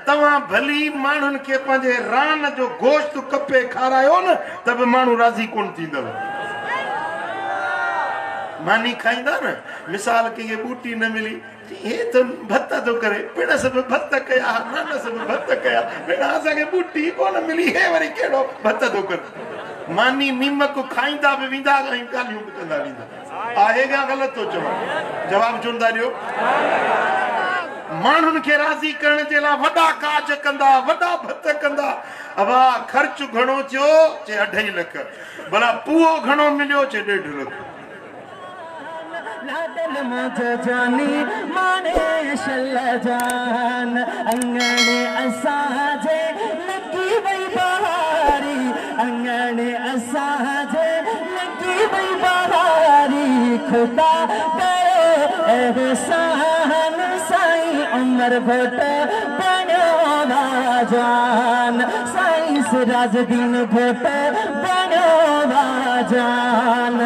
توهان ڀلي ماڻهن کي پنهنجي ران جو گوشت ڪپي کارايو نه ته به ماڻهو راضي ڪونه ٿيندو. ماني کائيندا نه، مثال ڪنهن کي ٻوٽي نه ملي، چي هي ته ڀت ٿو ڪري، پڻس به ڀت ڪيا، نانس به ڀت ڪيا، ڀيڻ اسان کي ٻوٽي ڪونه ملي، هي وري ڪهڙو ڀت ٿو ڪري. ماني نيمڪ کائيندا به ويندا ۽ ڳالهيون به ڪندا ويندا. آهي يا غلط ٿو چوان؟ جواب چوندا ڏيو. ماڻهن کي راضي ڪرڻ جي لاء وڏا ڪاج ڪندا، وڏا ڀت ڪندا. ابا خرچ گهڻو ٿيو؟ چي اڍائي لک. ڀلا پوئو گهڻو مليو؟ چي 1.5 لک. لاڏل منهنجو جاني ماڻي شل جان، اڱڻ اسان جي لڳي وئي بهاري، اڱڻ اسان جي لڳي وئي بهاري، خدا ڪيو احسان سائين عمر گهوٽ بڻيو واجان، سائين سراج دين گهوٽ بڻيو واجان،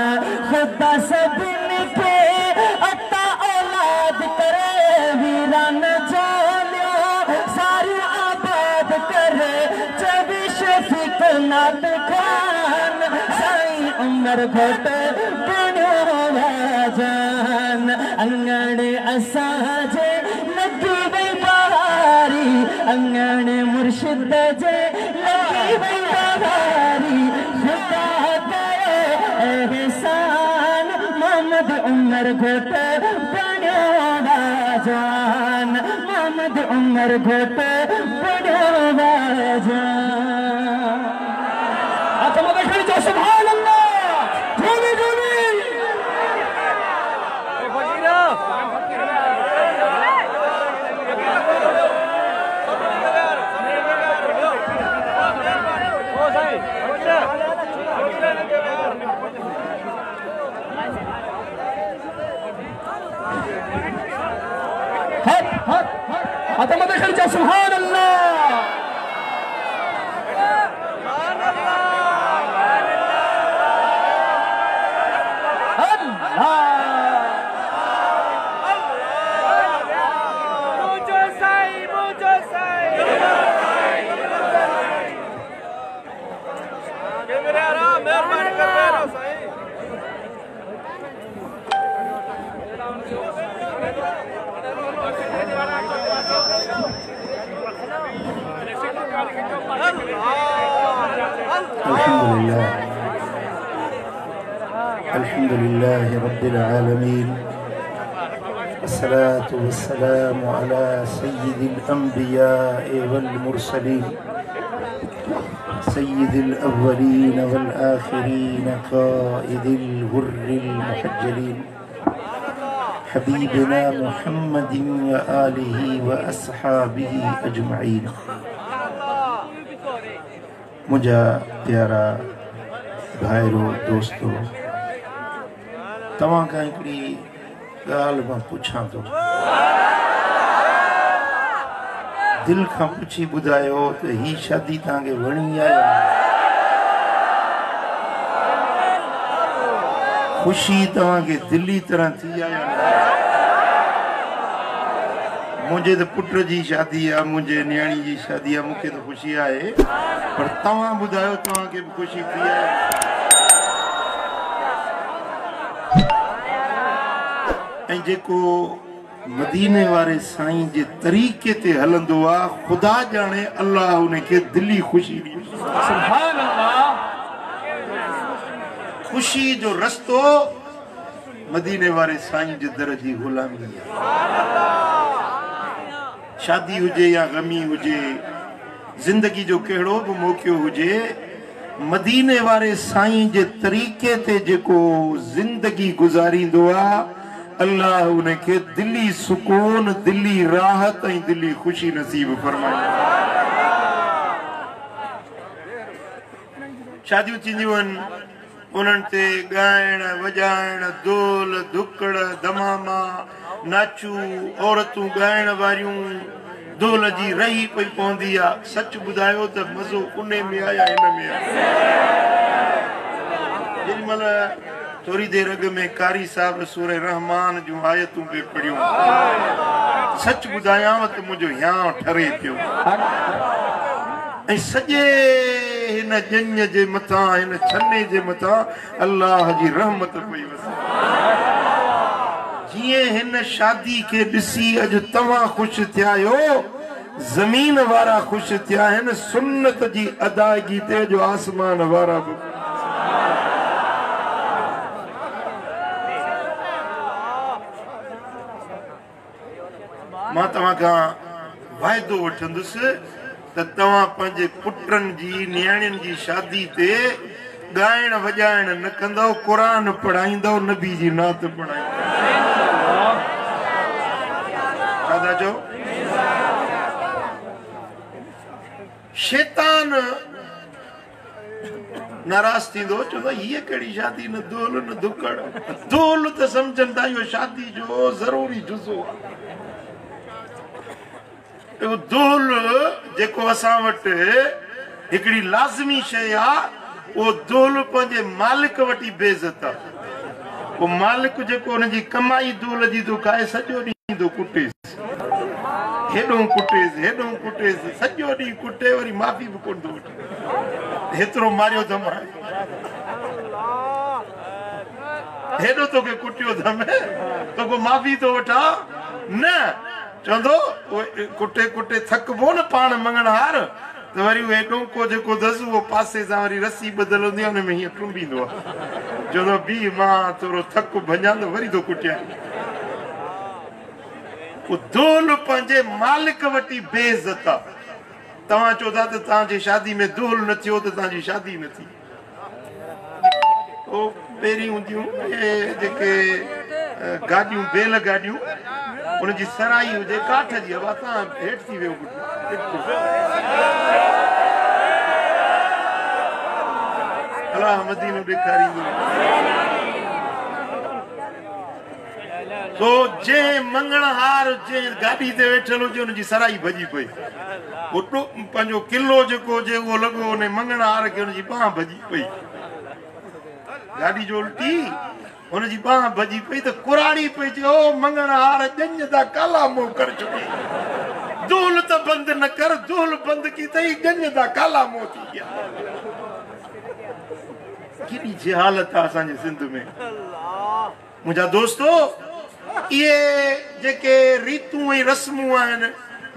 خدا سڀني کي عطا اولاد ڪري، ويران جهوليون ساريون آباد ڪري، چوي شفيق نات خان سائين عمر گهوٽ بڻيو واجان، اڱڻ اسان جي لڳي وئي بهاري، اڱڻ مرشد جي لڳي وئي بهاري، خدا ڪيو احسان محمد عمر گهوٽ بڻيو واجان، محمد عمر گهوٽ بڻيو واجان. هٿ مٿي کڻي چئو سبحان الله. جهولي جهولي. هٿ هٿ مٿي کڻي چئو سبحان الله. الله. الحمد لله، الحمد لله رب العالمين، والصلاة والسلام على سيد الأنبياء والمرسلين، سيد الأولين والآخرين، قائد الغر المحجلين، حبيبنا محمد وآله وأصحابه أجمعين. منهنجا پيارا ڀائرو دوستو، توهان کان هڪڙي ڳالهه مان پڇان ٿو، دل کان پڇي ٻڌايو ته هي شادي توهان کي وڻي آهي يا نه؟ خوشي توهان کي دلي طرح ٿي آهي يا نه؟ منهنجي ته پٽ جي شادي آهي، منهنجي نياڻي جي شادي آهي، مون کي ته خوشي آهي، پر توهان ٻڌايو توهان کي به خوشي ٿي آهي؟ ۽ جيڪو مديني واري سائين جي طريقي تي هلندو آ، خدا ڄاڻي الله ان کي دلي خوشي ڏيندو. سبحان الله. خوشي جو رستو مديني واري سائين جي در جي غلامي آ. شادي هجي يا غمي هجي، زندگي جو ڪهڙو به موقعو هجي، مديني واري سائين جي طريقي تي جيڪو زندگي گذاريندو آ، الله ان کي دلي سڪون، دلي راحت ۽ دلي خوشي نصيب فرمائيندو. شاديون ٿينديون آهن، انهن تي ڳائڻ وڄائڻ، دول ڌڪڙ، دماما، ناچو، عورتون ڳائڻ واريون، دول جي رهي پئي پوندي آ. سچ ٻڌايو ته مزو انهي ۾ آ يا هن ۾ آ؟ جيڏي مهل ٿوري دير اڳ ۾ قاري صاحب سوره رحمان جون آيتون پئي پڙهيون، سچ ٻڌايانو ته منهنجو هيانء ٺري پيو ۽ سڄي هن ڄڃ جي مٿان، هن ڇني جي مٿان الله جي رحمت پئي وسي. جيئن هن شادي کي ڏسي اڄ توهان خوش ٿيا آهيو، زمين وارا خوش ٿيا آهن، سنت جي ادائگي تي اڄ آسمان وارا به خوش. مان توهان کان واعدو وٺندس ته توهان پنهنجي پٽن جي نياڻين جي شادي تي ڳائڻ وڄائڻ نه ڪندؤ، قرآن پڙهائيندؤ، نبي جي نعت پڙهائيندؤ. ڇا ٿا چئو؟ شيطان ناراض ٿيندو چوندو هيء ڪهڙي شادي نه دهل نه ڌڪڙ. دهل ته سمجهن ٿا اهو شادي جو ضروري جزو آهي. اهو دهل جيڪو اسان وٽ هڪڙي لازمي شيء آهي، اهو دهل پنهنجي مالڪ وٽ ئي بي عزت آهي. اهو مالڪ جيڪو ان جي ڪمائي دهل جي ٿو کائي، سڄو ڏينهن ٿو ڪٽيس، هيڏو ڪٽيس، هيڏو ڪٽيس، سڄو ڏينهن ڪٽي وري معافي به ڪونه ٿو وٺي. هيترو ماريو اٿم، هيڏو توکي ڪٽيو اٿم، توکان معافي ٿو وٺان نه. چوندو ڪٽي ڪٽي ٿڪبو نه پاڻ مڱڻهار ته وري اهي ڏونڪو جيڪو اٿس اهو پاسي سان وري رسي ٻڌل هوندي آهي ان ۾ هيئن ٽنبيندو آهي. چوندو بيهه مان ٿورو ٿڪ ڀڃان ته وري ٿو ڪٽيان. اهو دهل پنهنجي مالڪ وٽ ئي بي عزت آهي. توهان چئو ٿا ته توهان جي شادي ۾ دهل نه ٿيو ته توهان جي شادي نه ٿي. او پهرين هونديون اهي جيڪي گاڏيون بيل گاڏيون ان جي سرائي هجي ڪاٺ جي هوا تان هيٺ ٿي ويو پٽ. الله مدينو ڏيکاريندو. سو جنهن مڱڻهار جنهن گاڏي تي ويٺل هجي ان جي سرائي ڀڄي پئي. پٽ پنهنجو ڪلو جيڪو هجي اهو لڳو ان مڱڻهار کي ان جي ٻانهن ڀڄي پئي. گاڏي جو الٽي هن جي ٻانهن ڀڄي پئي ته ڪراڙي پئي چئي او مڱڻهار ڄڃ دا ڪالا منهن ڪر ڇڏي. دهل ته بند نه ڪر، دهل بند ڪيتئي ڄڃ دا ڪالا منهن ٿي گيا. ڪيڏي جهالت آ اسان جي سنڌ ۾. منهنجا دوستو اهي جيڪي ريتون ۽ رسمون آهن،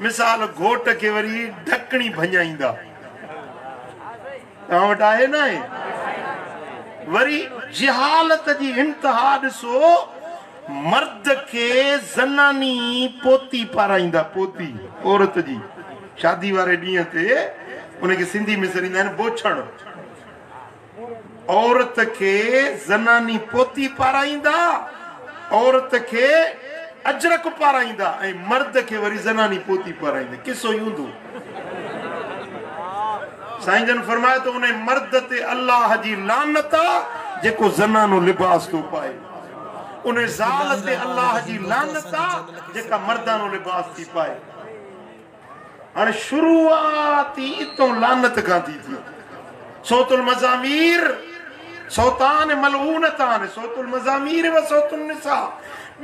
مثال گهوٽ کي وري ڍڪڻي ڀڃائيندا، توهان وٽ آهي ناهي؟ وري جهالت جي انتها ڏسو، مرد کي زناني پوتي پارائيندا، پوتي عورت جي شادي واري ڏينهن تي ان کي سنڌي ۾ سڏيندا آهن بوڇڻ. عورت کي زناني پوتي پارائيندا، عورت کي اجرڪ پارائيندا ۽ مرد کي وري زناني پوتي پارائيندا. قصو ئي هوندو. سائين جن فرمايو ته انهي مرد تي الله جي لعنت آ جيڪو زنانو لباس ٿو پائي. انهي زال تي الله جي لعنت آ جيڪا مردانو لباس ٿي پائي. هاڻي شروعات ئي اتون لعنت کان ٿي ٿئي. صوت المزامير صوتان ملعونتان صوت المزامير و صوت النساء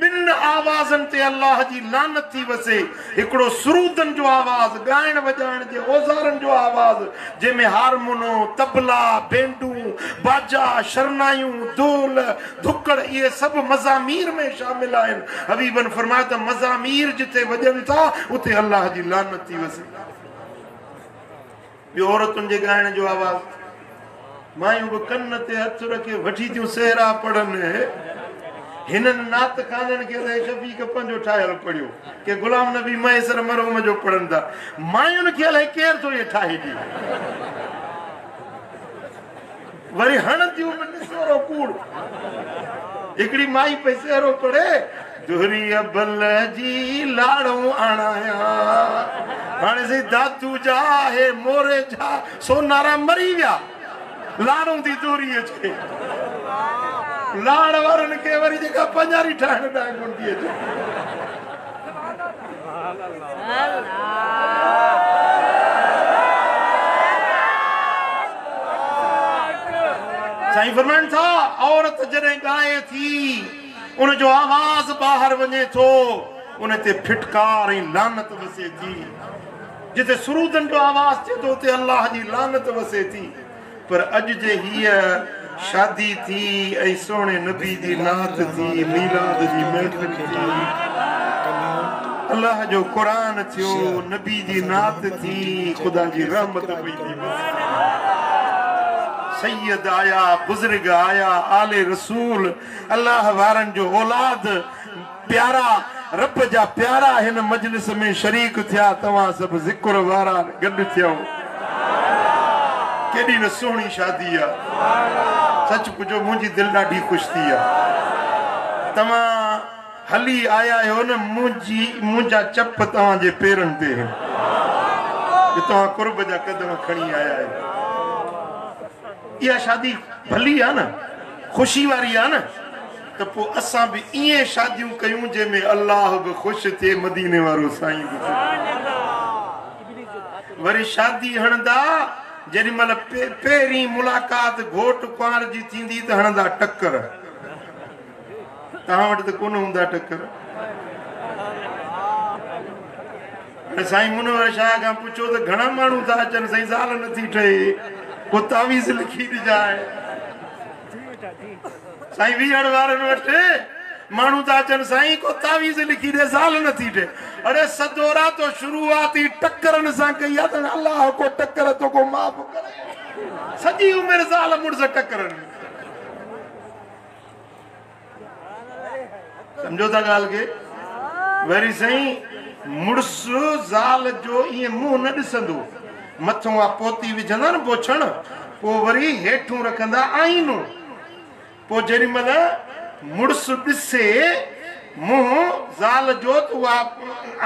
ٻن آوازن تي الله جي لعنت ٿي وسي، هڪڙو سرودن جو آواز، ڳائڻ وڄائڻ جي اوزارن جو آواز، جنهن ۾ هارمونو، طبلا، بينڊون، باجا، شرنايون، دهل، ڌڪڙ اهي سڀ مزامير ۾ شامل آهن. حبيبن فرمايو ته مزامير جتي وڄن ٿا اتي الله جي لعنت ٿي وسي. ٻيو عورتن جي ڳائڻ جو آواز، مايون به ڪن تي هٿ رکي وٺي ٿيون سهرا پڙهن. هنن نعت خوانن کي ته شفيق پنهنجو ٺاهيل پڙهيو، ڪي غلام نبي مهيسر مرحوم جو پڙهن ٿا. ماين کي الائي ڪير ٿو اهي ٺاهي ڏي. وري هڻنديون به نسورو ڪوڙ. هڪڙي مائي پئي سهرو پڙهي، دوري ابل جي لاڙئون آڻايان. هاڻي سائين دادو جا هي موري جا سونارا مري ويا، لاڙئون ٿي دوري اچي. لاڙ وارن کي وري جيڪا پڃاري ٺاهڻ ڏانهن ڪونه ٿي اچي. سائين فرمائن ٿا عورت جڏهن ڳائي ٿي ان جو آواز ٻاهر وڃي ٿو، ان تي ڦٽڪار ۽ لعنت وسي ٿي. جتي سرودن جو آواز ٿئي ٿو اتي الله جي لعنت وسي ٿي. پر اڄ جي هيء شادي ٿي ۽ سهڻي نبي جي نعت ٿي، ميلاد جي محفل ٿي، الله جو قرآن ٿيو، نبي جي نعت ٿي، خدا جي رحمت پئي ٿي وسي. سيد آيا، بزرگ آيا، آل رسول، الله وارن جو اولاد، پيارا، رب جا پيارا هن مجلس ۾ شريڪ ٿيا، توهان سڀ ذڪر وارا گڏ ٿيو. ڪيڏي نه سهڻي شادي آ. سچ پڇو منهنجي دل ڏاڍي خوش ٿي آ. توهان هلي آيا آهيو نه منهنجي منهنجا چپ توهان جي پيرن تي آهن جو توهان قرب جا قدم کڻي آيا آهيو. اها شادي ڀلي آ نه، خوشي واري آ نه. ته پوء اسان به ائين شاديون ڪيون جنهن ۾ الله به خوش ٿئي مديني وارو سائين به خوش ٿئي. وري شادي هڻندا جيڏي مهل پهرين ملاقات گهوٽ ڪنوار جي ٿيندي ته هڻندا ٽڪر. توهان وٽ ته ڪونه هوندا ٽڪر. هاڻي سائين منور شاهه کان پڇو ته گهڻا ماڻهو ٿا اچن سائين زال نٿي ٺهي ڪو تعويذ لکي ڏجانء. سائين ويهڙ وارن وٽ ماڻهو ٿا اچن سائين ڪو تعويذ لکي ڏي زال نٿي ٺهي. اڙي سدورا تو شروعات ئي ٽڪرن سان ڪئي آ ته الله ڪو ٽڪر توکو معاف ڪري. سڄي عمر زال مڙس ٽڪرن ۾. سمجهو ٿا ڳالهه کي؟ وري سائين مڙس زال جو ائين منهن نه ڏسندو، مٿون اها پوتي وجهندا نه بوڇڻ، پوء وري هيٺون رکندا آئينو، پوء جيڏي مهل مڙس ڏسي منهن زال جو ته اها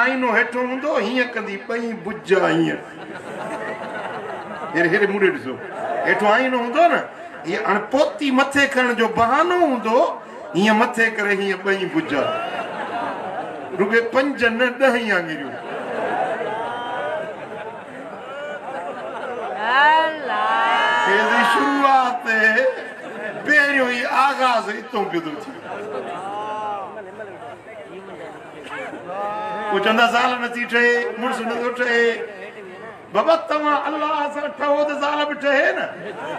آئينو هيٺون هوندو، هيئن ڪندي ٻئي بجا هيئن هيري هيري مون ڏي ڏسو، هيٺون آئينو هوندو نه، هيء هاڻي پوتي مٿي ڪرڻ جو بهانو هوندو، هيئن مٿي ڪري هيئن ٻئي بجا، رڳي پنج نه ڏهه ئي آڱريون. هي شروعات پهريون ئي آغاز اتون پيو ٿو ٿئي. پوء چوندا زال نٿي ٺهي، مڙس نٿو ٺهي. بابا توهان الله سان ٺهو ته زال به ٺهي نه.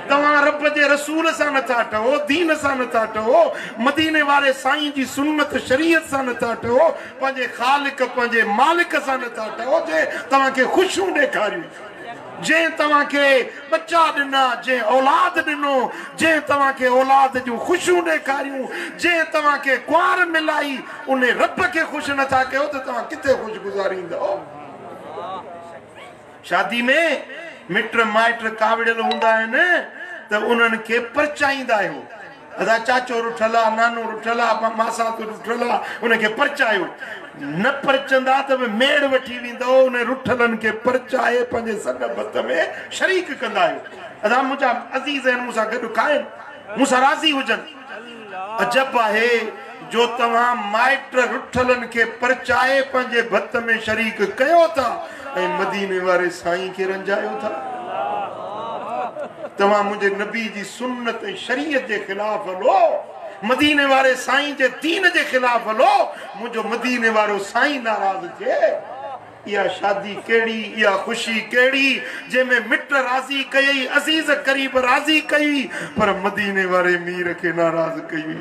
توهان رب جي رسول سان نٿا ٺهو، دين سان نٿا ٺهو، مديني واري سائين جي سنت شريعت سان نٿا ٺهو، پنهنجي خالق پنهنجي مالڪ سان نٿا ٺهو جنهن توهان کي خوشيون ڏيکاريون، جنهن توهان کي ٻچا ڏنا، جنهن اولاد ڏنو، جنهن توهان کي اولاد جون خوشيون ڏيکاريون، جنهن توهان کي ڪنوار ملائي، انهي رب کي خوش نٿا ڪيو ته توهان ڪٿي خوش گذاريندؤ؟ شادي ۾ مٽ مائٽ ڪاوڙيل هوندا آهن ته انهن کي پرچائيندا آهيو. ادا چاچو رٺل آ، نانو رٺل آ، ماسات رٺل آ، ان کي پرچايو. نه پرچندا ته به ميڙ وٺي ويندؤ، انهن رٺلن کي پرچائي پنهنجي سڏ ڀت ۾ شريڪ ڪندا آهيو. ادا منهنجا عزيز آهن، مون سان گڏ کائن، مون سان راضي هجن. عجب آهي جو توهان مائٽ رٺلن کي پرچائي پنهنجي ڀت ۾ شريڪ ڪيو ٿا ۽ مديني واري سائين کي رنجايو ٿا. توهان منهنجي نبي جي سنت ۽ شريعت جي خلاف هلو، مديني واري سائين جي دين جي خلاف هلو، منهنجو مديني وارو سائين ناراض ٿئي. اها شادي ڪهڙي، اها خوشي ڪهڙي، جنهن ۾ مٽ راضي ڪيئي، عزيز قريب راضي ڪيئي، پر مديني واري مير کي ناراض ڪيئي.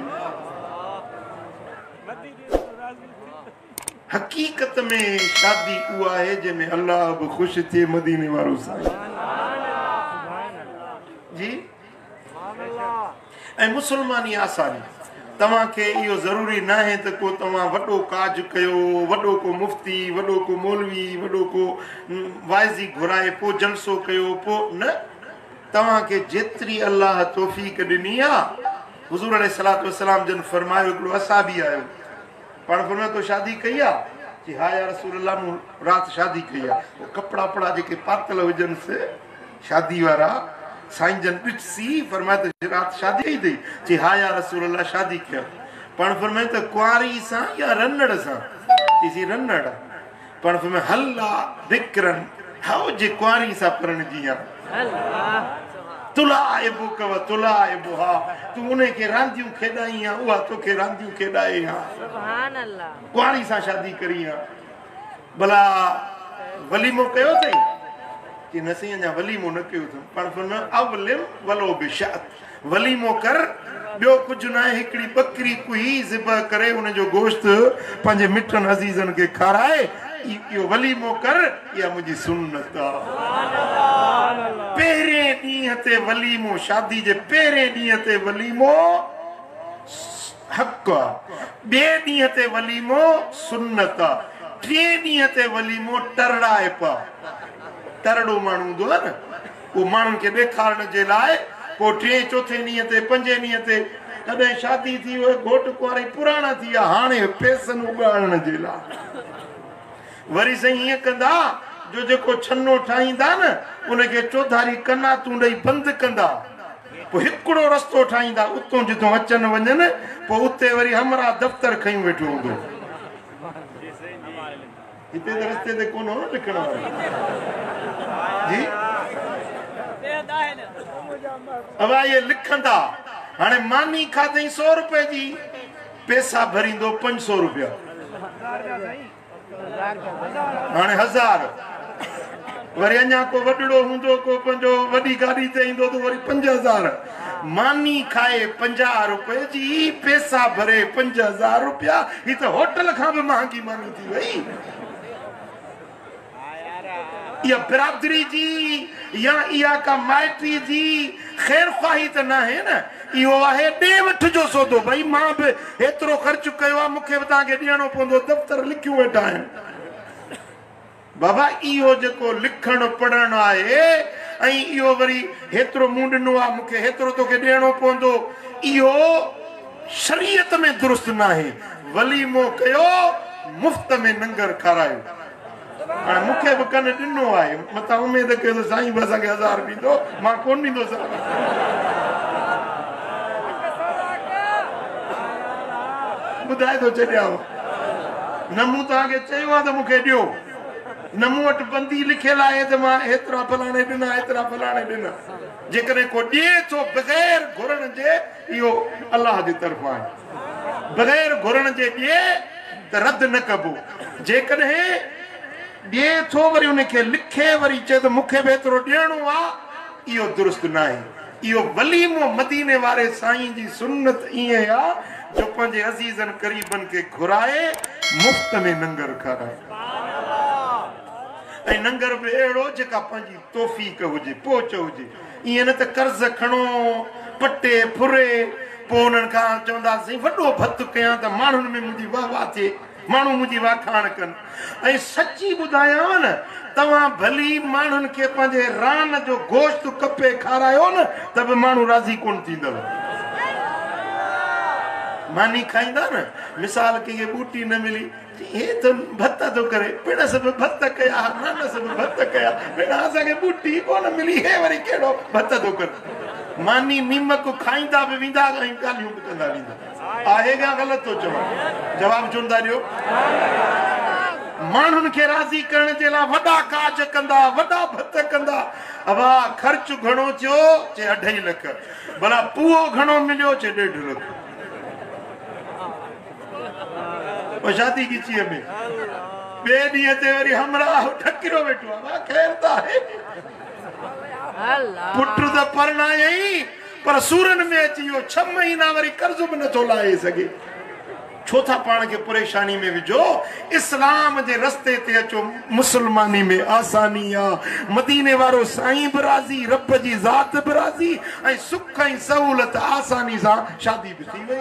حقيقت ۾ شادي اها آهي جنهن ۾ الله به خوش ٿئي، مديني وارو سائين. جي. ۽ مسلماني آساني. توهان کي اهو ضروري ناهي ته ڪو توهان وڏو ڪاج ڪيو، وڏو ڪو مفتي، وڏو ڪو مولوي، وڏو ڪو واعظي گهرائي پوء جلسو ڪيو پوء نه، توهان کي جيتري الله توفيق ڏني آ، حضور عليه الصلوة والسلام جن فرمايو هڪڙو اصحابي آيو، پاڻ فرمايو تو شادي ڪئي آ؟ چي ها يا رسول الله مون رات شادي ڪئي آ. پوء ڪپڙا وپڙا جيڪي پاتل هجنس شادي وارا سائين جن ڏسي فرمايو ته رات شادي ڪئي اٿئي؟ چي ها يا رسول الله شادي ڪيم. پاڻ فرمايو ته ڪنواري سان يا رنڙ سان؟ چي سي رنڙ. پاڻ فرمايو هلا بڪرا هائو جي ڪنواري سان پرڻجي ها. تلاعبڪ و تلاعبها، تون انهي کي رانديون کيڏائين ها، اها توکي رانديون کيڏائي ها. سبحان الله. ڪنواري سان شادي ڪرين ها. ڀلا وليمو ڪيو اٿئي؟ چي نه سائين اڃا وليمو نه ڪيو اٿم. پاڻ فرمايو اولم ولو بشاة، وليمو ڪر، ٻيو ڪجهه ناهي، هڪڙي ٻڪري ڪهي ذبح ڪري ان جو گوشت پنهنجي مٽن عزيزن کي کارائي، اهو وليمو ڪر، اها منهنجي سنت آ. پهرين ڏينهن تي وليمو، شادي جي پهرين ڏينهن تي وليمو حق آ، ٻئي ڏينهن تي وليمو سنت آ، ٽئين ڏينهن تي وليمو ٽرڙائپ آ. ٽرڙو ماڻهو هوندو آ نه، اهو ماڻهن کي ڏيکارڻ جي لاء پوء ٽئين چوٿين ڏينهن تي پنجين ڏينهن تي ڪڏهن شادي ٿي وئي، گهوٽ ڪنواري پراڻا ٿي ويا، هاڻي پئسن اڳاڙڻ جي لاء وري سائين ائين ڪندا جو جيڪو ڇنو ٺاهيندا نه ان کي چوڌاري قناتون ڏئي بند ڪندا، پوء هڪڙو رستو ٺاهيندا اتون جتون اچن وڃن، پوء اتي وري همراهه دفتر کنيون ويٺو هوندو. هتي ته رستي تي ڪونه هو نه لکڻ وارو. جي اوا اهي لکندا. هاڻي ماني کاڌئين سو روپئي جي، پئسا ڀريندو 500 روپيا، هاڻي 1000. وري اڃا ڪو وڏڙو هوندو، ڪو پنهنجو وڏي گاڏي تي ايندو ته وري 5000. ماني کائي 50 روپئي جي، پئسا ڀري 5000 روپيا، هي ته هوٽل کان به مهانگي ماني ٿي وئي. اها برادري جي يا اها ڪا مائٽي جي خير خواهي ته ناهي نه، اهو آهي ڏي وٺ جو سودو. ڀئي مان به هيترو خرچ ڪيو آهي، مون کي به توهان کي ڏيڻو پوندو، دفتر لکيون ويٺا آهن. بابا اهو جيڪو لکڻ پڙهڻ آهي ۽ اهو وري هيترو مون ڏنو آهي، مون کي هيترو توکي ڏيڻو پوندو، اهو شريعت ۾ درست ناهي. وليمو ڪيو، مفت ۾ ننگر کارايو. هاڻي مون کي به ڪن ڏنو آهي، متان اميد ڪيو ته سائين به اسان کي 1000 ڏيندو، مان ڪونه ڏيندوسانو. ٻڌائي ٿو ڇڏيانو، نه مون توهان کي چيو آهي ته مون کي ڏيو، نه مون وٽ بندي لکيل آهي ته مان هيترا فلاڻي ڏنا، هيترا فلاڻي ڏنا. جيڪڏهن ڪو ڏئي ٿو بغير گهرڻ جي، اهو الله جي طرفان آهي. بغير گهرڻ جي ڏئي ته رد نه ڪبو. جيڪڏهن ڏئي ٿو وري ان کي لکي وري چئي ته مون کي به ايترو ڏيڻو آ، اهو درست ناهي. اهو وليمو مديني واري سائين جي سنت ائين آ جو پنهنجي عزيزن قريبن کي گهرائي مفت ۾ ننگر کارائي. ۽ ننگر به اهڙو جيڪا پنهنجي توفيق هجي، پهچ هجي. ائين نه ته قرض کڻو، پٽي ڦري، پوء انهن کان چونداسين وڏو ڀت ڪيان ته ماڻهن ۾ منهنجي واهه واهه ٿئي، ماڻهو منهنجي واکاڻ ڪن. ۽ سچي ٻڌايانو نه، توهان ڀلي ماڻهن کي پنهنجي ران جو گوشت ڪپي کارايو نه ته به ماڻهو راضي ڪونه ٿيندو. ماني کائيندا نه، مثال ڪنهن کي ٻوٽي نه ملي، هي ته ڀت ٿو ڪري، پڻس به ڀت ڪيا، نانس به ڀت ڪيا، ڀيڻا اسان کي ٻوٽي ڪونه ملي، هي وري ڪهڙو ڀت ٿو ڪري. ماني نيمڪ کائيندا به ويندا ۽ ڳالهيون به ڪندا ويندا. آهي يا غلط ٿو چوان؟ جواب ڇو نٿا ڏيو؟ ماڻهن کي راضي ڪرڻ جي لاء وڏا ڪاج ڪندا، وڏا ڀت ڪندا. ابا خرچ گهڻو ٿيو؟ چي 2.5 لک. ڀلا پوئو گهڻو مليو؟ چي 1.5 لک. پوء شادي ڳچيء ۾. ٻئي ڏينهن تي وري همراهه ڍڪريو ويٺو آهي. وا خير ته آهي. پٽ ته پرڻايائين پر سورن ۾ اچي ويو. 6 مهينا وري قرض به نٿو لاهي سگهي. ڇو ٿا پاڻ کي پريشاني ۾ وجهو؟ اسلام جي رستي تي اچو، مسلماني ۾ آساني آ. مديني وارو سائين به راضي، رب جي ذات به راضي ۽ سک ۽ سهولت آساني سان شادي به ٿي وئي.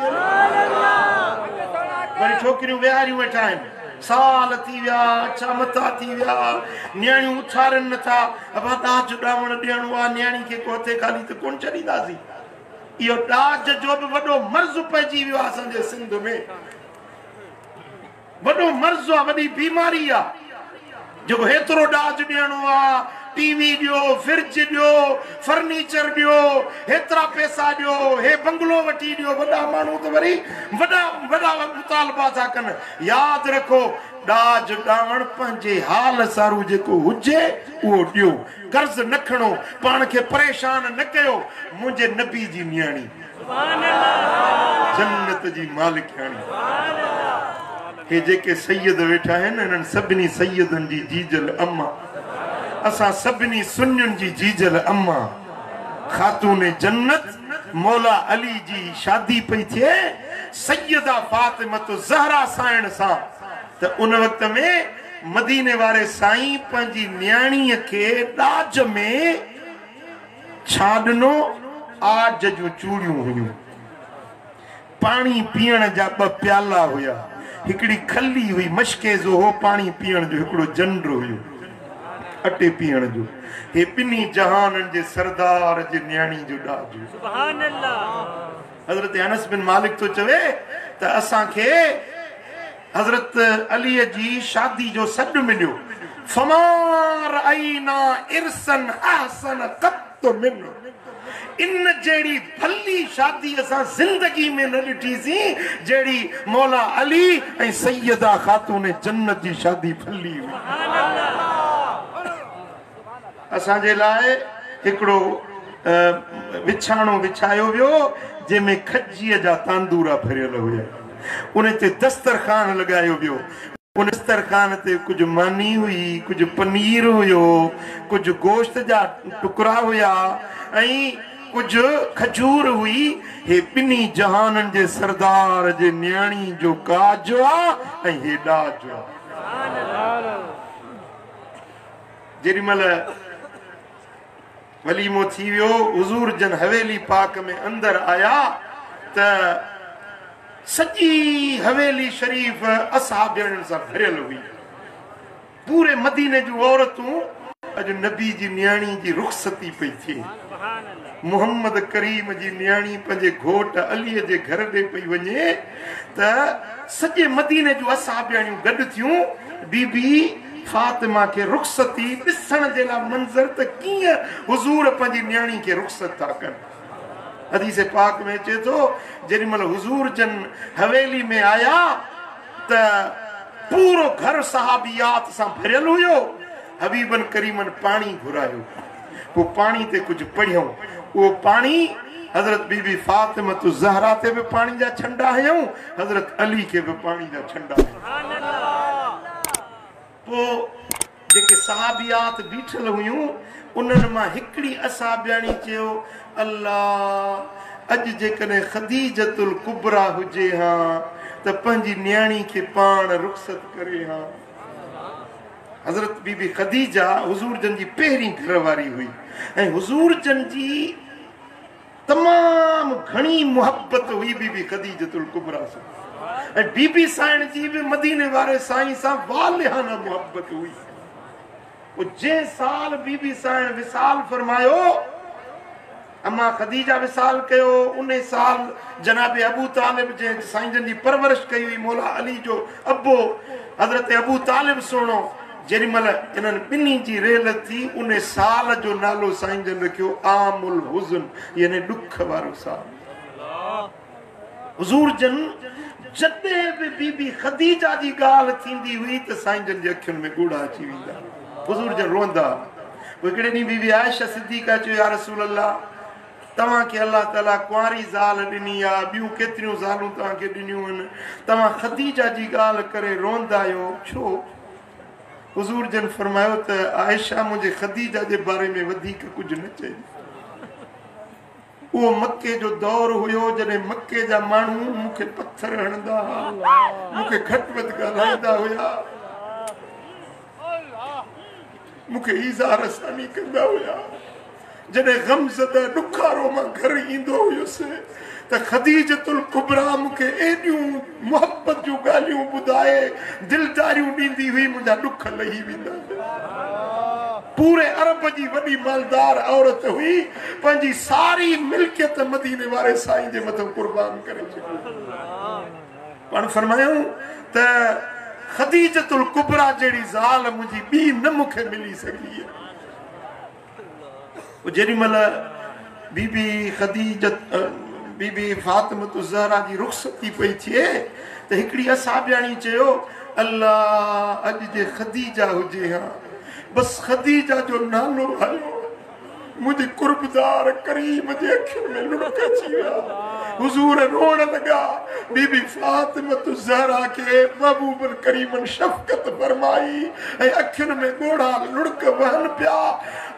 وري ڇوڪريون ويهاريون ويٺا آهن، سال ٿي ويا، اڇا مٿا ٿي ويا، نياڻيون اٿارين نٿا. ابا ڏاج ڏاوڻ ڏيڻو آ، نياڻي کي ڪو هٿي خالي ته ڪونه ڇڏينداسين. اهو ڏاج جو به وڏو مرض پئجي ويو آ اسان جي سنڌ ۾، وڏو مرض آ، وڏي بيماري آ. جيڪو هيترو ڏاج ڏيڻو آ، ٽي وي ڏيو، فرج ڏيو، فرنيچر ڏيو، هيترا پئسا ڏيو، هي بنگلو وٺي ڏيو. وڏا ماڻهو ته وري وڏا وڏا مطالبا ٿا ڪن. ياد رکو، ڏاج ڏاوڻ پنهنجي حال سارو جيڪو هجي اهو ڏيو، قرض نه کڻو، پاڻ کي پريشان نه ڪيو. منهنجي نبي جي نياڻي جنت جي مالڪياڻي، هي جيڪي سيد ويٺا آهن انهن سڀني سيدن جي جيجل اما، اسان سڀني سنين جي جيجل اما خاتون جنت مولا علي جي شادي پئي ٿئي سيده فاطمة الزهرا سائڻ سان ته ان وقت ۾ مديني واري سائين پنهنجي نياڻيء کي ڏاج ۾ ڇا ڏنو؟ عاج جون چوڙيون هيون. پاڻي پيئڻ جا ٻه پيالا هيا. هڪڙي کلي هئي، مشڪيزو هو پاڻي پيئڻ جو، هڪڙو جنڊ هيو اٽي پيهڻ جو. هي ٻنهي جهانن جي سردار جي نياڻي جو ڏاج هيو. حضرت انس بن مالڪ ٿو چوي ته اسان کي حضرت علي جي شادي جو سڏ مليو، فما رأينا عرسا احسن قط منه، ان جهڙي ڀلي شادي اسان زندگي ۾ نه ڏٺي سين جهڙي مولا علي ۽ سيده خاتون جنت جي شادي ڀلي هئي. اسان جي لاء هڪڙو وڇاڻو وڇايو ويو جنهن ۾ کجيء جا تاندورا ڀريل هيا. ان تي دسترخوان لڳايو ويو. ان دسترخوان تي ڪجهه ماني هئي، ڪجهه پنير هيو، ڪجهه گوشت جا ٽڪرا هيا ۽ ڪجهه کجور هئي. هي ٻنهي جهانن جي سردار جي نياڻي جو ڪاج آ ۽ هي ڏاج آ. جيڏي مهل وليمو ٿي ويو، حضور جن حويلي پاڪ ۾ اندر آيا ته سڄي حويلي شريف اصحابياڻين سان ڀريل هئي. پوري مديني جون عورتون اڄ نبي جي نياڻي جي رخصتي پئي ٿئي. محمد ڪريم جي نياڻي پنهنجي گهوٽ علي جي گهر ڏي پئي وڃي ته سڄي مديني جون اصحابياڻيون گڏ ٿيون. بي بي فاطمه کي رخصتي ڏسڻ جي لاء منظر ته ڪيئن حضور پنهنجي نياڻي کي رخصت ٿا ڪن. حديث پاڪ ۾ اچي ٿو جيڏي مهل حضور جن حويلي ۾ آيا ته پورو گهر صحابيات سان ڀريل هيو. حبيبن ڪريمن پاڻي گهرايو، پوء پاڻي تي ڪجهه پڙهيائون. اهو پاڻي حضرت بي بي فاطمة الزهرا تي به پاڻي جا ڇنڊا هنيائون، حضرت علي کي به پاڻي جا ڇنڊا هنيائون. پوء جيڪي صحابيات بيٺل هيون، انهن مان هڪڙي اصحابياڻي چيو، الله! اڄ جيڪڏهن خديجة الڪبريٰ هجي ها ته پنهنجي نياڻي کي پاڻ رخصت ڪري ها. حضرت بي بي خديجه حضور جن جي پهرين گهر واري هئي ۽ حضور جن جي تمام گهڻي محبت هئي بي بي خديجة الڪبريٰ سان ۽ بي بي سائڻ جي به مديني واري سائين سان والهانه محبت هئي. پوء جنهن سال بي بي سائڻ وصال فرمايو، اما خديجه وصال ڪيو، انهي سال جناب ابو طالب جنهن سائين جن جي پرورش ڪئي هئي، مولا علي جو ابو حضرت ابو طالب سهڻو، جيڏي مهل انهن ٻنهي جي رحلت ٿي، انهي سال جو نالو سائين جن رکيو عام الحزن يعني ڏک وارو سال. حضور جن جڏهن به بي بي خديجه جي ڳالهه ٿيندي هئي ته سائين جن جي اکين ۾ ڳوڙها اچي ويندا، حضور جن روئندا. پوء هڪڙي ڏينهن بي بي عائشه صديقه چيو يا رسول الله توهان کي الله تعاليٰ ڪنواري زال ڏني آ، ٻيون ڪيتريون زالون توهان کي ڏنيون آهن، توهان خديجه جي ڳالهه ڪري روئندا آهيو ڇو؟ حضور جن فرمايو ته عائشه منهنجي خديجه جي باري ۾ وڌيڪ ڪجهه نه چئجي. اهو مڪي جو دور هيو جڏهن مڪي جا ماڻهو مون کي پٿر هڻندا ها، مون کي گهٽ وڌ ڳالهائيندا هيا، مون کي ايذاء رساني ڪندا هيا. جڏهن غمزده ڏکارو مان گهر ايندو هيس ته خديجة الڪبريٰ مون کي ايڏيون محبت جون ڳالهيون ٻڌائي دلداريون ڏيندي هئي، منهنجا ڏک لهي ويندا هيا. پوري عرب جي وڏي مالدار عورت هئي، پنهنجي ساري ملڪيت مديني واري سائين جي مٿان قربان ڪري ڇڏي. پاڻ فرمايائون ته خديجة الڪبريٰ جهڙي زال منهنجي ٻي نه مون کي ملي سگهي آهي. پوء جيڏي مهل بي بي خديجة बीबी फातिमा ज़हरा जी रुख़सती पई थिए त हिकिड़ी असाबियाणी चयो, अल्लाह अॼु जे ख़दीजा हुजे हा, बसि ख़दीजा जो नालो आयो, मुंहिंजे कुर्बदार करीम जे अखियुनि में लुड़क अची विया। हुज़ूर रोअण लॻा। बीबी फातिमा ज़हरा खे महबूब करीमन शफ़क़त फरमाई ऐं अखियुनि में ॻोढ़ा लुड़क वहनि पिया।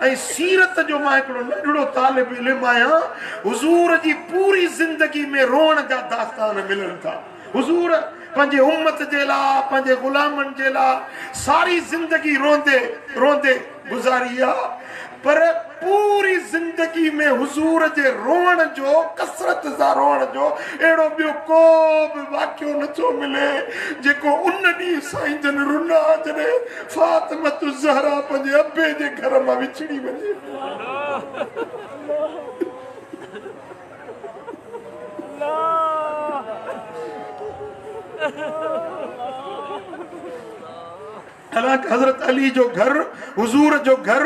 ऐं सीरत जो मां हिकिड़ो नंढड़ो तालिब इल्म आहियां, हुज़ूर जी पूरी ज़िंदगी में रोअण जा दास्तान मिलनि था। हुज़ूर पंहिंजे उम्मत जे लाइ, पंहिंजे ग़ुलामनि जे लाइ सारी ज़िंदगी रोंदे रोंदे गुज़ारी आहे, पर पूरी ज़िंदगी में हुज़ूर जे रोअण जो, कसरत सां रोअण जो अहिड़ो ॿियो को बि वाक़ियो नथो मिले जेको उन ॾींहुं साईं जन रुना जॾहिं फातिमा ज़हरा पंहिंजे अबे जे घर मां विछड़ी वञे। हालांकि हज़रत अली जो घर, हुज़ूर जो घर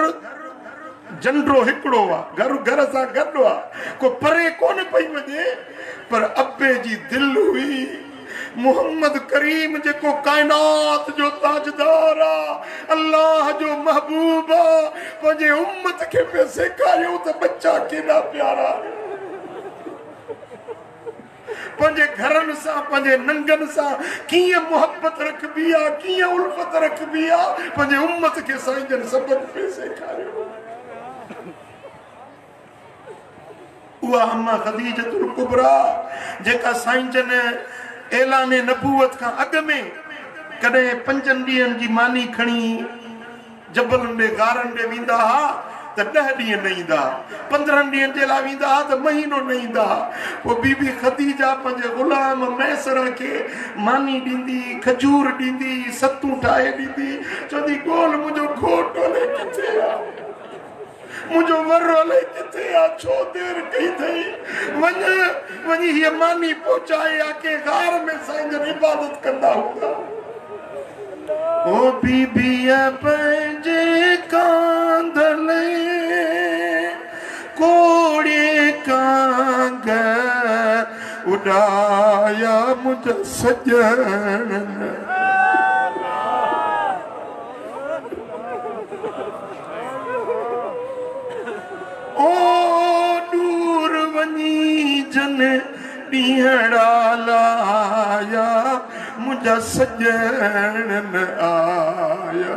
जंडो हिकिड़ो आहे, घर घर सां गॾु आहे, को परे कोन पई वञे, पर अबे जी दिलि हुई। मोहम्मद करीम जेको काइनात जो ताजदार आहे, अल्लाह जो महबूब आहे, पंहिंजे उम्मत खे पियो सेखारियो त बच्चा केॾा प्यारा, पंहिंजे घरनि सां, पंहिंजे नंगनि सां कीअं मुहबत रखबी आहे, कीअं उल्फत रखबी आहे, पंहिंजे उम्मत खे साईं जन सबक़ु पियो सेखारियो। उहा अम्मा ख़दीजतुल कुबरा जेका साईं जन ऐलान नबूवत खां अॻु में कॾहिं 5 ॾींहंनि जी मानी खणी जबलनि ॾे, गारनि ॾे वेंदा हुआ त 10 ॾींहं न ईंदा, 15 ॾींहंनि जे लाइ वेंदा हुआ त महीनो न ईंदा। पोइ बीबी ख़दीजा पंहिंजे ग़ुलाम मैसरा खे मानी ॾींदी, खजूर ॾींदी, सतूं ठाहे ॾींदी, चवंदी ॻोल्ह मुंहिंजो घोटु अलाए किथे आहे, मुंहिंजो वर अलाए किथे आहे, छो देरि कई अथई, वञ वञी हीअ मानी पहुचाए आ, कंहिं गार में साईं जन इबादत कंदा हूंदा। ओ बीबीअ पंहिंजे कांदले कोड़े कांग उॾाया मुंहिंजा सॼण। ओ दूर वञी जन ॾींहड़ा लाया मुंहिंजा सॼण न आया।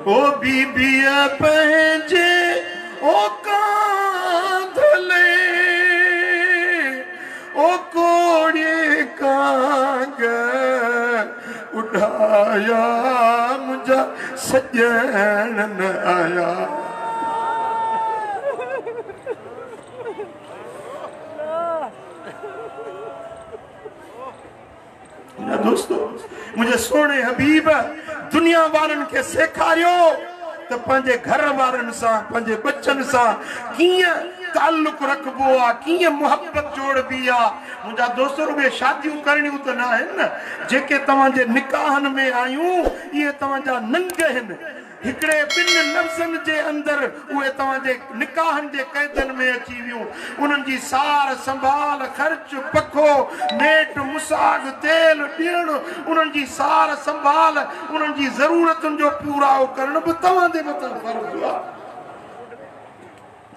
ओ बीबीअ पंहिंजे ओ कांधले ओ कोड़े कांग उॾाया मुंहिंजा सॼण न आया। दोस्तो मुंहिंजे सोणे हबीब दुनिया वारनि खे सेखारियो त पंहिंजे घर वारनि सां, पंहिंजे बच्चनि सां कीअं तालुक रखिबो आहे, कीअं मुहबत जोड़बी आहे। मुंहिंजा दोस्तो रुॻे शादियूं करणियूं त न आहिनि न, जेके तव्हांजे निकाहनि में आयूं इहे तव्हांजा नंग आहिनि। हिकिड़े ॿिनि लफ़्ज़नि जे अंदरि उहे तव्हांजे निकाहनि जे क़ैदनि में अची वियूं। उन्हनि जी सार संभाल, ख़र्च पखो, मेट मुसाग, तेल ॾियणु, उन्हनि जी सार संभाल, उन्हनि जी ज़रूरतुनि जो पूराओ करणु बि तव्हांजे मथां फ़र्ज़ु आहे।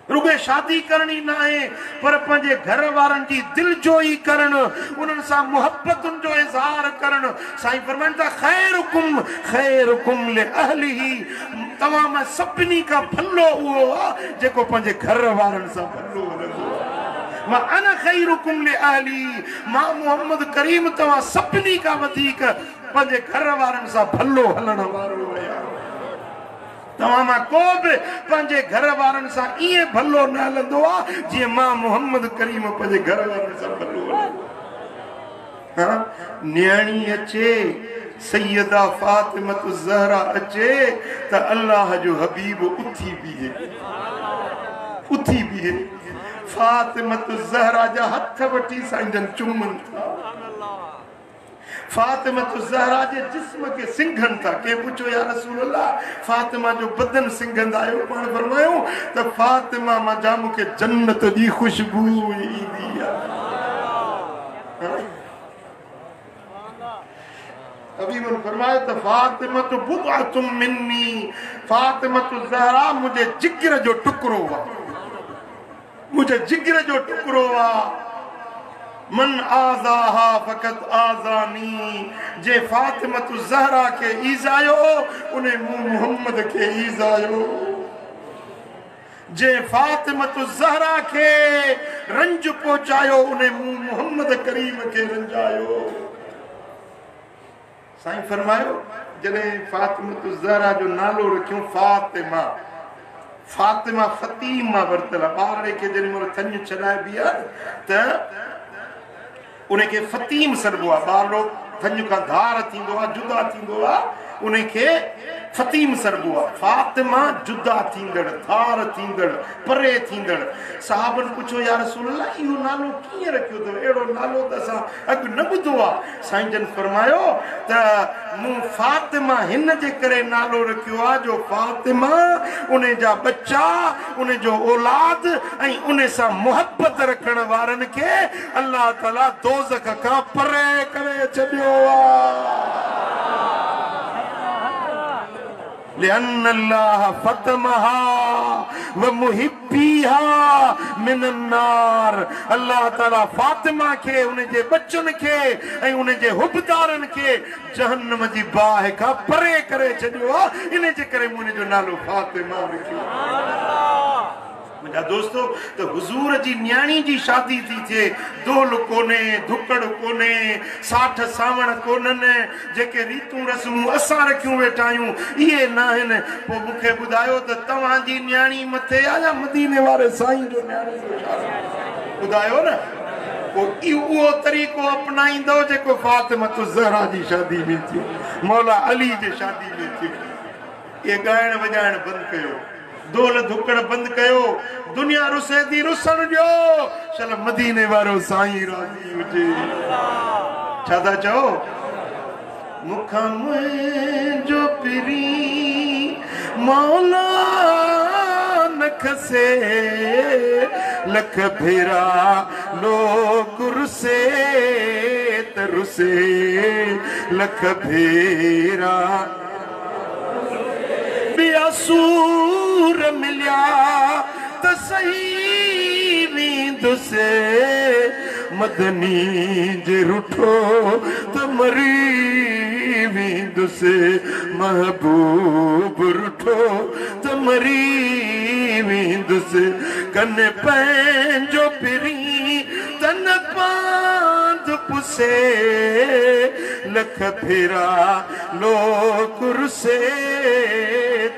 रुगे शादी करणी न आहे, पर पंहिंजे घर वारनि जी दिलजोई करणु, उन्हनि सां मुहब्बतुनि जो इज़हार करणु। साईं फरमाइनि था ख़ैरुकुम ख़ैरुकुम लिअहलिही, तव्हां मां सभिनी खां भलो उहो आहे जेको पंहिंजे घर वारनि सां भलो हलंदो आहे। व अना ख़ैरुकुम लिअहली, मां मोहम्मद करीम तव्हां सभिनी खां वधीक पंहिंजे घर वारनि सां भलो हलण वारो आहियां। तव्हां मां को बि पंहिंजे घर वारनि सां ईअं भलो न हलंदो आहे जीअं मां मोहम्मद करीम पंहिंजे घर वारनि सां भलो हलंदो। हा, नियाणी अचे, सैयदा फातिमा ज़हरा अचे त अल्लाह जो हबीब उथी बीहे, उथी बीहे। फातिमा ज़हरा जा हथ वठी साईं जन चुमनि था। फातिमा ज़हरा जे जिस्म खे सिंघनि था। कंहिं पुछियो, या रसूल अल्लाह, फातिमा जो बदन सिंघंदा आहियो? पाण फरमायो त फातिमा मां मूंखे जन्नत जी ख़ुशबू ईंदी आहे। हबीबन फरमायो त फातिमा बुदअतुम मिन्नी, फातिमा ज़हरा मुंहिंजे जिगर जो टुकड़ो आहे, मुंहिंजे जिगर जो टुकड़ो आहे। मन आज़ाहा फ़क़त आज़ानी, जे फातिमा ज़हरा खे ईज़ायो उन मूं मोहम्मद खे ईज़ायो। जे फातिमा ज़हरा खे रंज पहुचायो उन मूं मोहम्मद करीम खे रंजायो। साईं फरमायो जॾहिं फातिमा ज़हरा जो नालो रखियो फातिमा, फातिमा फतीमा वरितल आहे। ॿारड़े खे जेॾी महिल थञ छॾाइबी आहे त उनखे फतीम सॾिबो आहे। ॿारड़ो थञ खां धार थींदो आहे, जुदा थींदो आहे, उनखे फतीम सॾिबो आहे। फातिमा जुदा थींदड़, धार थींदड़, परे थींदड़। साहबनि पुछियो, या रसूल अल्लाह, इहो नालो कीअं रखियो अथव? अहिड़ो नालो त असां अॻु न ॿुधो आहे। साईं जन फरमायो त मूं फातिमा हिन जे करे नालो रखियो आहे जो फातिमा उन जा बच्चा, उन जो औलाद ऐं उन सां मुहबत रखण वारनि खे अल्लाह ताला दोज़ख खां परे करे छॾियो आहे। लिअन्न अल्लाह फतमहा व मुहिब्बीहा मिनन नार, अल्लाह ताला फातिमा खे, उनजे बच्चनि खे ऐं उनजे हुबदारनि खे जहन्नम जी बाहि खां परे करे छॾियो आहे। इन जे करे मूं उनजो नालो फातिमा रखियो। मुंहिंजा दोस्तो, त हुज़ूर जी नियाणी जी शादी थी थिए, दोल कोन्हे, धुकड़ कोन्हे, साठ सावण कोन्हनि, जेके रीतूं रस्मूं असां रखियूं वेठा आहियूं इहे न आहिनि। पोइ मूंखे ॿुधायो त तव्हांजी नियाणी मथे आहे या मदीने वारे साईं जो नियाणी? ॿुधायो न। पोइ उहो तरीक़ो अपनाईंदो जेको फातिमा ज़हरा जी शादी में थियो, मौला अली जी शादी में थियो। इहे ॻाइण वॼाइण बंदि कयो, दोल धुकड़ बंदि कयो, दुनिया रुसे थी रुसण ॾियो, शल मदीने वारो साईं राज़ी हुजे। छा था चओ? मूंखां मुंहिंजो पिरीं मौला न खसे, लख भेरा लोक रुसे त रुसे, लख भेरा ॿिया सूर मिलिया त सही वेंदुसि, मदनी जे रुठो त मरी वेंदुसि, महबूब रुठो त मरी वेंदुसि। कन पंहिंजो पिरीं तन पांद पुसे, लख फेरा लोक रुसे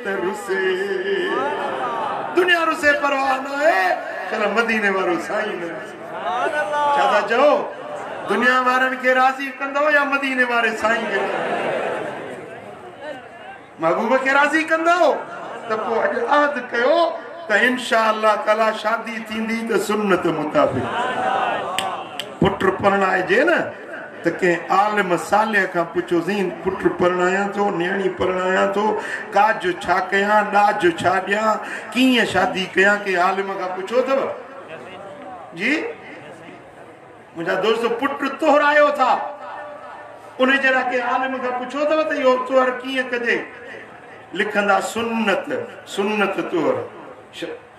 त रुसे। दुनिया रुसे परवाह न आहे, चलो मदीने वारो साईं न। छा था चओ? दुनिया वारनि खे राज़ी कंदव या मदीने वारे साईं खे? महबूब खे राज़ी कंदव त पोइ अॼु अहद कयो त इनशा अल्लाह ताला शादी थींदी त सुन्नत मुताबिक़। पुट परणाइजे न त कंहिं आलिम सालिह खां पुछोसीं, पुट परणायां थो, नियाणी परणायां थो, काज छा कयां, ॾाज छा ॾियां, कीअं शादी कयां? कंहिं आलिम खां पुछो अथव? जी मुंहिंजा दोस्त, पुट तोहरायो था, उन जे लाइ कंहिं आलिम खां पुछो अथव त इहो तोहर कीअं कजे? लिखंदा सुन्नत, सुन्नत तोहर,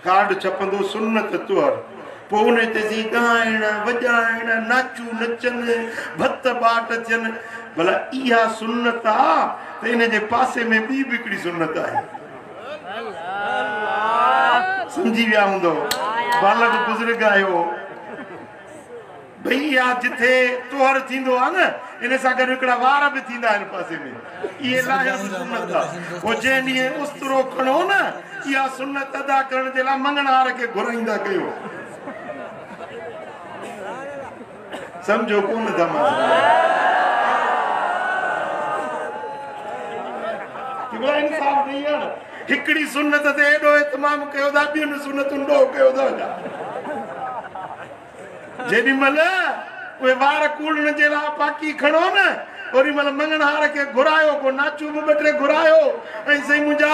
कार्ड छपंदो सुन्नत तोहर। पोइ उन ते ॻाइण वॼाइण, नाचू नचनि, भत बाट थियनि। भला इहा सुन्नत आहे त इन जे पासे में ॿी बि हिकिड़ी सुन्नत आहे। सम्झी विया हूंदव, बालक बुज़ुर्ग आहियो भई। इहा जिथे तोहर थींदो आहे न, इन सां गॾु हिकिड़ा वार बि थींदा आहिनि पासे में, इहे लाहिण बि सुन्नत आहे। पोइ जंहिं ॾींहुं उस्तरो खणो न, इहा सुन्नत अदा करण जे लाइ मंगणहार खे घुराईंदा कयो। सम्झो कोन था मां इंसाफ़ नहीं आहे न। हिकिड़ी सुन्नत ते एॾो इतमाम कयो था, ॿियुनि सुन्नतुनि ॾोह कयो था। जेॾी महिल उहे वार कूड़ण जे लाइ पाकी खणो न, اوڏي مهل مڱڻهار کي گهرايو، ڪو ناچو به ٻه ٽي گهرايو ۽ سائين منهنجا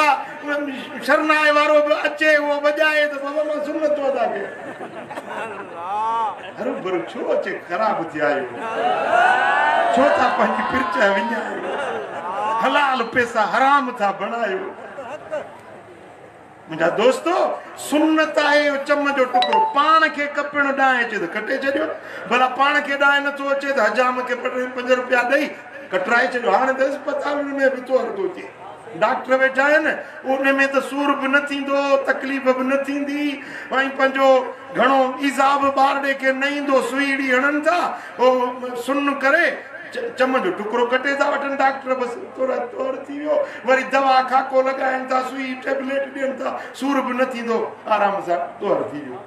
شرنائي وارو به اچي اهو وڄائي ته بابا مان سنت ٿو ادا ڪيان. هروڀرو ڇو اچي خراب ٿيا آهيو؟ ڇو ٿا پنهنجي پرچ وڃايو؟ حلال پئسا حرام ٿا بڻايو. منهنجا دوستو! سنت آهي اهو چم جو ٽڪرو پاڻ کي ڪپڻ ڏانء اچي ته ڪٽي ڇڏيو، ڀلا پاڻ کي ڏانء نٿو اچي ته حجام کي 5 روپيا ڏئي ڪٽرائي ڇڏيو. هاڻي ته اسپتالن ۾ به طهر ٿو ٿئي، ڊاڪٽر ويٺا آهن، ان ۾ ته سور به نه ٿيندو، تڪليف به نه ٿيندي ۽ پنهنجو گهڻو ايذاء به ٻارڙي کي نه ايندو. سوئي هڻن ٿا، اهو سن ڪري چم جو ٽڪرو ڪٽي ٿا وٺن ڊاڪٽر، بس طهر ٿي ويو. وري دوا کاڪو لڳائن ٿا، سوئي ٽيبليٽ ڏين ٿا، سور به نه ٿيندو، آرام سان طهر ٿي ويو.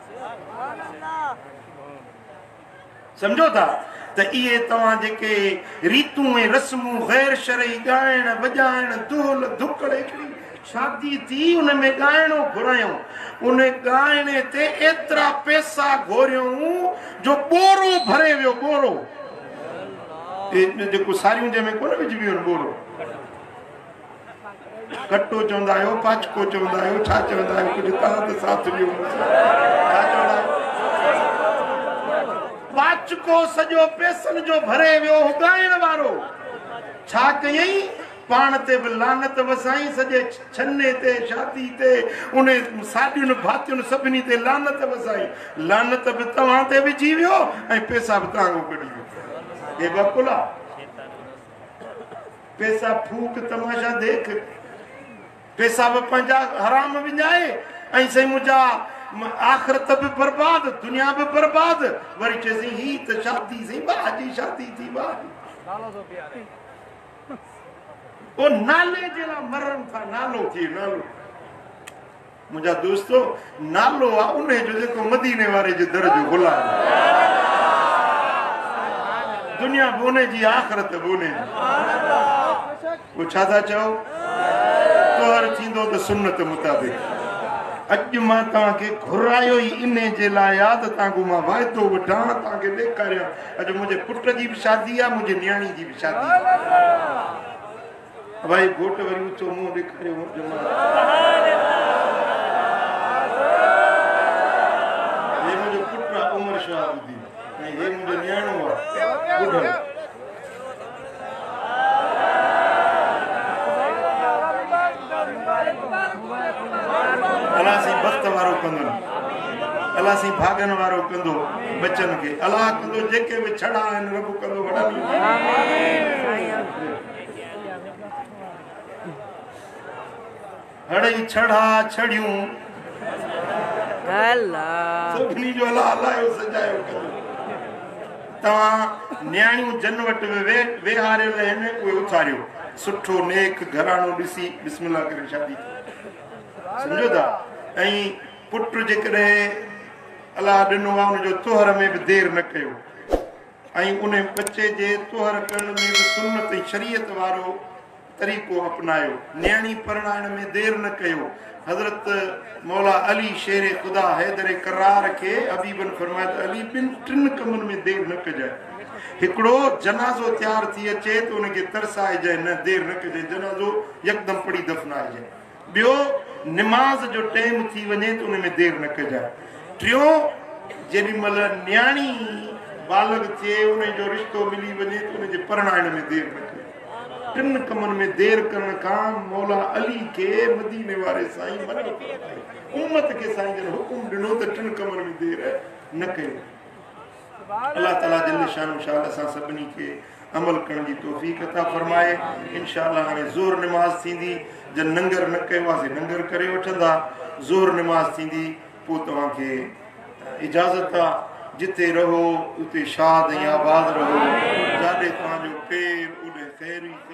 سمجهو ٿا ته اهي توهان جيڪي ريتون ۽ رسمون غير شرعي ڳائڻ وڄائڻ دهل ڌڪڙ، هڪڙي شادي ٿي ان ۾ ڳائڻو گهرايائون، ان ڳائڻي تي ايترا پئسا گهوريائون جو ٻورو ڀري ويو. ٻورو جيڪو ساريون جنهن ۾ ڪونه وجهبيون آهن، ٻورو ڪٽو چوندا آهيو، پاچڪو چوندا آهيو، ڇا چوندا آهيو؟ ڪجهه توهان ته ساٿ ڏيو مون سان، ڇا چوندا آهيو؟ پاچڪو سڄو پئسن جو ڀري ويو. هو ڳائڻ وارو ڇا ڪيائين؟ پاڻ تي به لعنت وسائين، سڄي ڇني تي، شادي تي، ان ساڏين ڀاتين سڀني تي لعنت وسائين. لعنت به توهان تي وجهي ويو ۽ پئسا به توهان کان ڪڍي ويو. هي به عقل آ؟ پئسا ڦوڪ تماشا ديک، پئسا به پنهنجا حرام وڃائي ۽ سائين منهنجا آخرت به برباد، دنيا به برباد. وري چئي سائين هي ته شادي سائين واهه جي شادي ٿي، واهه جي. او نالي جي لاء مرن ٿا، نالو ٿئي نالو. منهنجا دوستو، نالو آ انهي جو جيڪو مديني واري جي در جو غلام آ. دنيا به انهي جي، آخرت به انهي جي. پوء ڇا ٿا چئو؟ طهر ٿيندو ته سنت مطابق. اڄ مان توهان کي گهرايو ئي انهي جي لاء آ ته توهان کان مان واعدو وٺان، توهان کي ڏيکاريان. اڄ منهنجي پٽ جي به شادي آ، منهنجي نياڻي جي به شادي آ. ڀائي گهوٽ وري اٿو منهن ڏيکاريو جماعت. هي منهنجو پٽ آ عمر شهاب الدين ۽ هي منهنجو نياڻو آ ٻڍل. الله سائين بخت وارو ڪندو، الله سائين ڀاڳن وارو ڪندو ٻچن کي، الله ڪندو جيڪي به ڇڙا آهن رب ڪندو وڏا. هڙئي ڇڙا ڇڙيون سڀني جو الله هلايو سجايو ڪندو. توهان نياڻيون جن وٽ به ويهاريل آهن اهي اٿاريو، سٺو نيڪ گهراڻو ڏسي بسم الله ڪري شادي ڪيو. سمجهو ٿا؟ ۽ پٽ جيڪڏهن الله ڏنو آهي ان جو طهر ۾ به دير نه ڪيو ۽ ان ٻچي جي طهر ڪرڻ ۾ به سنت ۽ شريعت وارو طريقو اپنايو، نياڻي پرڻائڻ ۾ دير نه ڪيو. حضرت مولا علي شير خدا حيدر ڪرار کي حبيبن فرمايو ته علي ٻن ٽن ڪمن ۾ دير نه ڪجانء. هڪڙو جنازو تيار ٿي اچي ته ان کي ترسائجانء نه، دير نه ڪجانء، جنازو يڪدم پڙهي دفنائجانء. ٻيو نماز جو ٽيم ٿي وڃي ته ان ۾ دير نه ڪجانء. ٽيون جيڏي مهل نياڻي بالغ ٿئي ان جو رشتو ملي وڃي ته ان جي پرڻائڻ ۾ دير نه ڪجانء. ٽن ڪمن ۾ دير ڪرڻ کان مولا علي کي مديني واري سائين منع فرمائي. امت کي سائين جن حڪم ڏنو ته ٽن ڪمن ۾ دير نه ڪيو. الله تعالي جل شانه شال اسان سڀني کي عمل ڪرڻ جي توفيق عطا فرمائي. انشاء الله هاڻي ظهر نماز ٿيندي، جن ننگر نه ڪيو آهي سي ننگر ڪري وٺندا. ظهر نماز ٿيندي پوء توهان کي اجازت آ، جتي رهو اتي شاد ۽ آباد رهو، جاڏي توهان جو پير اوڏي خير ئي خير.